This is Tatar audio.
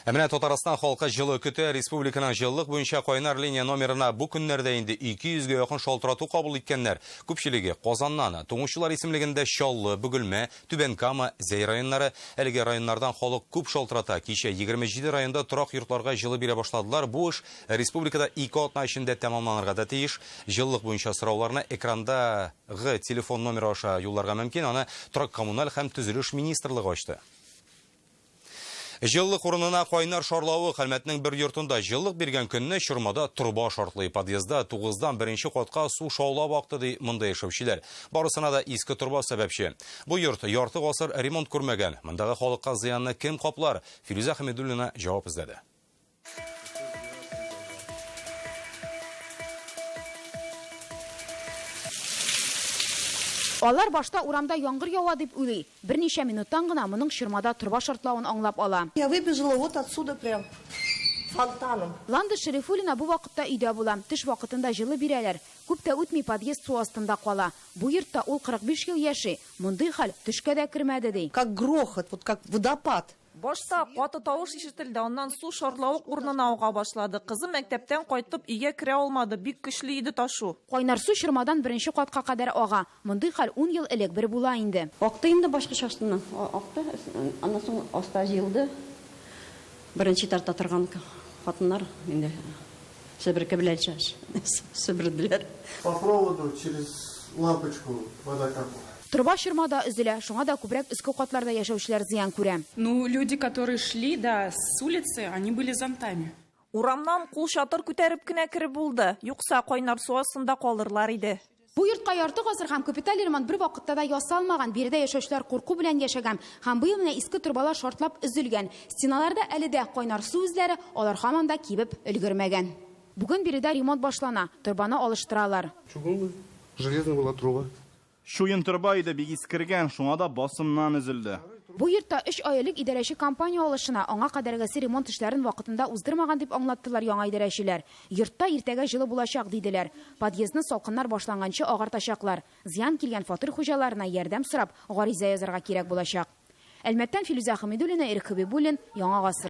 Ә менә Татарстан халкы җылы көтә. Республиканың җылылык буенча кайнар линия номерына бу көннәрдә инде 200 гә якын шалтырату кабул иткәннәр. Күпчелеге Казаннан. Туңучылар исемлегендә Чаллы, Бөгелмә, Түбән Кама, Зәй районнары. Әлеге районнардан халык күп шалтырата. Кичә 27 районда торак йортларга җылы бирә башладылар. Бу эш республикада ике атна эчендә тәмамланырга да тиеш. Җылылык буенча сорауларны экрандагы телефон номеры аша юлларга мөмкин. Аны торак-коммуналь һәм төзелеш министрлыгы ачты. Җылылык урынына кайнар шарлавык. Әлмәтнең бер йортында җылылык биргән көнне чормада торба шартлый. Подъездда тугыздан беренче катка су шаулап акты, ди монда яшәүчеләр. Барысына да иске торба сәбәпче. Бу йорт ярты гасыр ремонт күрмәгән. Мондагы халыкка зыянны кем каплар? Филүзә Хәмидуллина җавап эзләде. Алар башта урамда яңгыр ява дип уйлый. Берничә минуттан гына моның чормада торба шартлавын аңлап ала. Я выбежала вот отсюда прям фонтаном. Ландыш Шәрифуллина бу вакытта өйдә була. Төш вакытында җылы бирәләр. Күп тә үтми подъезд су астында кала. Бу йортта ул 45 ел яши. Мондый хәл төшкә дә кермәде, ди. Как грохот, вот как водопад. Башта каты тавыш ишетелде, аннан су шарлавык урынына ага башлады. Кызым мәктәптән кайтып өйгә керә алмады, бик көчле иде ташу. Кайнар су чормадан беренче катка кадәр ага. Мондый хәл ун ел элек бер була инде. Акты инде башкыч астыннан, акты, аннан соң аста җыелды. Беренче тарта торган хатыннар инде себерке белән себерделәр. По проводу через лампочку вода капала. Торба чормада өзелә, шуңа да күбрәк өске катларда яшәүчеләр зыян күрә. Ну, люди, которые шли, да, с улицы, они были зонтами. Урамнан кулчатыр күтәреп кенә кереп булды, юкса кайнар су астында калырлар иде. Бу йортка ярты гасыр һәм капиталь ремонт бер вакытта да ясалмаган. Биредә яшәүчеләр курку белән яшәгән. Һәм быел менә иске торбалар шартлап өзелгән. Стеналарда әле дә кайнар су эзләре, алар һаман да кибеп өлгермәгән. Бүген биредә ремонт башлана, торбаны алыштыралар. Чугунный, железная была труба. Чуен торба иде, бик искергән, шуңа да басымнан өзелде. Бу йортта өч ай элек идарәче компания алышына, аңа кадәргесе ремонт эшләрен вакытында уздырмаган дип аңлаттылар яңа идарәчеләр. Йортта иртәгә җылы булачак, диделәр. Подъездны салкыннар башланганчы агартачаклар. Зыян килгән фатир хуҗаларына ярдәм сорап, гариза язарга кирәк булачак. Әлмәттән Филүзә Хәмидуллина, Ирек Хәбибуллин, Яңа гасыр.